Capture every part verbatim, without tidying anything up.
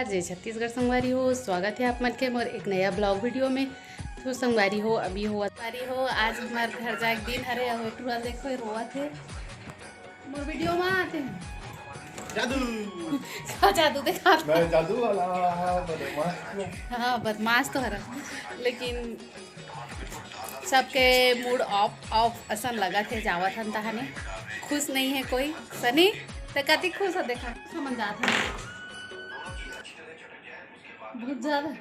जय छत्तीसगढ़ संगवारी हो, स्वागत है आप मन के मोर एक नया ब्लॉग वीडियो में। तो संगवारी हो, अभी हो संगवारी हो, आज हमार घर जाए के दिन हरे। अउ टुरा देखो, ये रोवत है। मोर वीडियो में आते हैं। जादू। का जादू देखा? मैं जादू वाला। हाँ, बदमाश। हाँ, बदमाश तो हरा, लेकिन सबके मूड ऑफ ऑफ असन लगत हे, जावत हन तहाने। खुश नहीं है कोई। सनी, ते कति खुश हो, देखा, हमन जात हन। बहुत ज्यादा।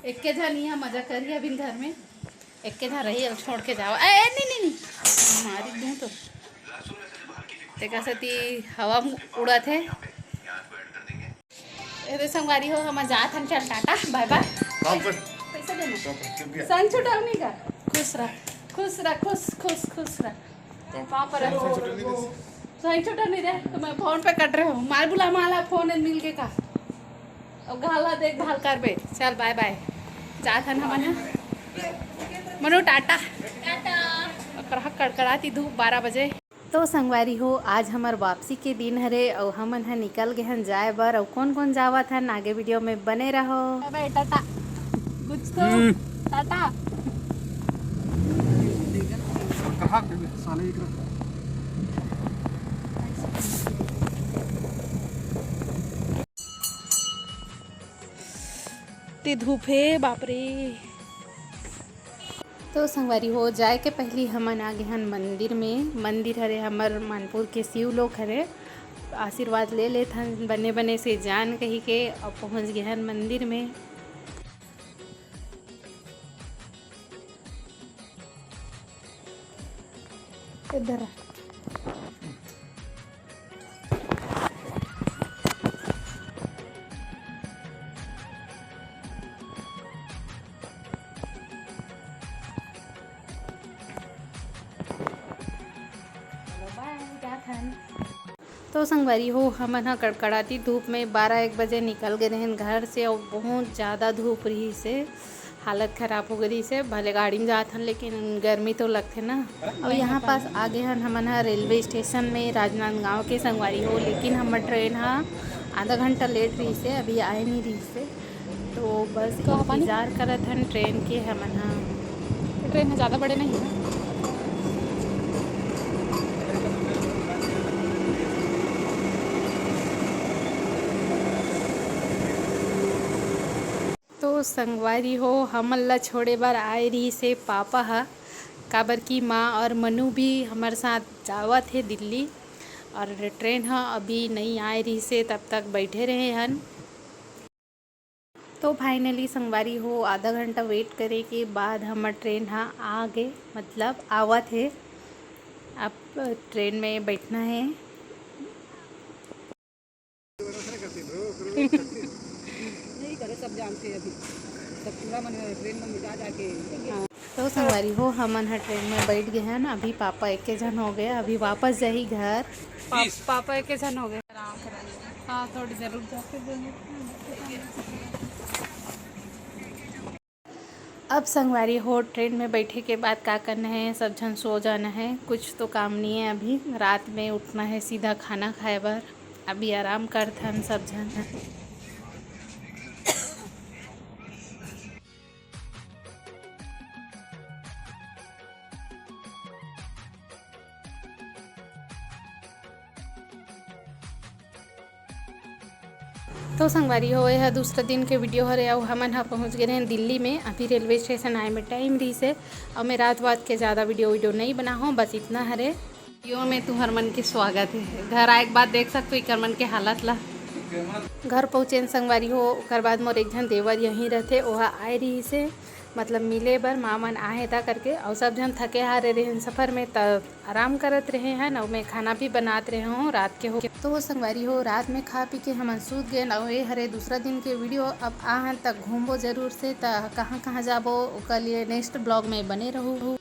एक्के झन इहाँ मजा करिया बिन घर में, एक्के झन रही, अब छोड़ के जावा। ए, ए, नहीं, नहीं, नहीं, मारी दूँ तो। तेका सेती हवा उड़त हे। ए रे संगवारी हो, हमन जात हन, चल टाटा, बाय बाय। पैसा देना। संग छुटाव नहीं का? खुश रह, खुश रह, खुश, खुश, खुश रह। बाप रे। संग छुटाव नहीं रे, तो मैं फोन पे कट रहे हूँ। मार बुला माला, फोन मिल के का। अब घाला देखभाल करबे। चल बाय बाय। जात हन हमन ह। मनु टाटा। टाटा। कड़कड़ाती धूप बारह बजे। तो संगवारी हो, आज हमर वापसी के दिन हरे अउ हमन ह निकल गे हन जाए बर। अउ कोन कोन जावत हन, आगे वीडियो में बने रहो। बाय बाय, टाटा। कुछ तो हम्म। टाटा। कहाँ साले एक ते धूप हे, बाप रे। तो संगवारी हो, जाए के पहली हमन आ गे हन मंदिर में। मंदिर हरे हमर मानपुर के शिव लोक हरे। आशीर्वाद ले लेथन बने बने से जान कही के, अब पहुँच गे हन मंदिर में। इधर आ। चलो बाय, जात हन। तो संगवारी हो, हमन ह कड़कड़ाती धूप में बारह एक बजे निकल गे रहेन घर से, अउ बहुत ज़्यादा धूप रहिस हे, हालत खराब हो गे रहिस हे। भले गाड़ी में जात हन, लेकिन गर्मी तो लगथे ना। अउ यहाँ पास आ गे हन हमन ह रेलवे स्टेशन में, राजनांदगांव के संगवारी हो, लेकिन हमर ट्रेन ह आधा घंटा लेट रहिस हे, अभी आए नहीं रहिस हे। तो बस इंतजार करत हन ट्रेन के हमन ह। ट्रेन ह ज़्यादा बड़े नहीं है। तो संगवारी हो, हमन ला छोड़े बर आए रहिस हे पापा ह, काबर कि माँ और मनु भी हमर साथ जावत हे दिल्ली, और ट्रेन ह अभी नहीं आए रहिस हे, तब तक बैठे रहे हन। तो finally संगवारी हो, आधा घंटा wait करे के बाद हमर ट्रेन ह आ गे, मतलब आवत हे। अब ट्रेन में बैठना है। नहीं करे, सब जानते हैं अभी, सब पूरा मन ट्रेन में जा जाके। हाँ। तो संगवारी हो, हमन ह ट्रेन में बैठ गे हन। अभी पापा एके झन हो गए, अभी वापस जाही घर। पा-, पापा एके झन हो गए। हाँ, थोड़ी जरूर जाके देंगे। अब संगवारी हो, ट्रेन में बैठे के बाद का करना है, सब झन सो जाना है। कुछ तो काम नहीं है, अभी रात में उठना है सीधा खाना खाए बर। अभी आराम करथन सब झन। तो संगवारी हो, ये ह दूसरा दिन के वीडियो हरे, अउ हमन ह पहुंच गए रहेन दिल्ली में। अभी रेलवे स्टेशन आए में टाइम रहिस हे, अउ मैं रात वात के ज़्यादा वीडियो वीडियो नहीं बना हूँ, बस इतना हरे। वीडियो में तुहर मन के स्वागत है। घर आए के बाद देख सकते हो इकर मन के हालत ला। घर पहुँचेन संगवारी हो, ओकर बाद मोर एक झन देवर यहीं रहथे, ओहा आए रहिस हे, मतलब मिले बर माँ मन आहे ता करके, अउ सब झन थके हारे रहेन सफर में, त आराम करत रहे हन, अउ मैं खाना भी बनात रहे हूँ रात के हो। तो संगवारी हो, रात में खा पी के हमन सूत गेन, अउ ये हरे दूसरा दिन के वीडियो। अब आहन तक घूमबो जरूर से, त कहाँ कहाँ जाबो, ओकर लिए नेक्स्ट ब्लॉग में बने रहू।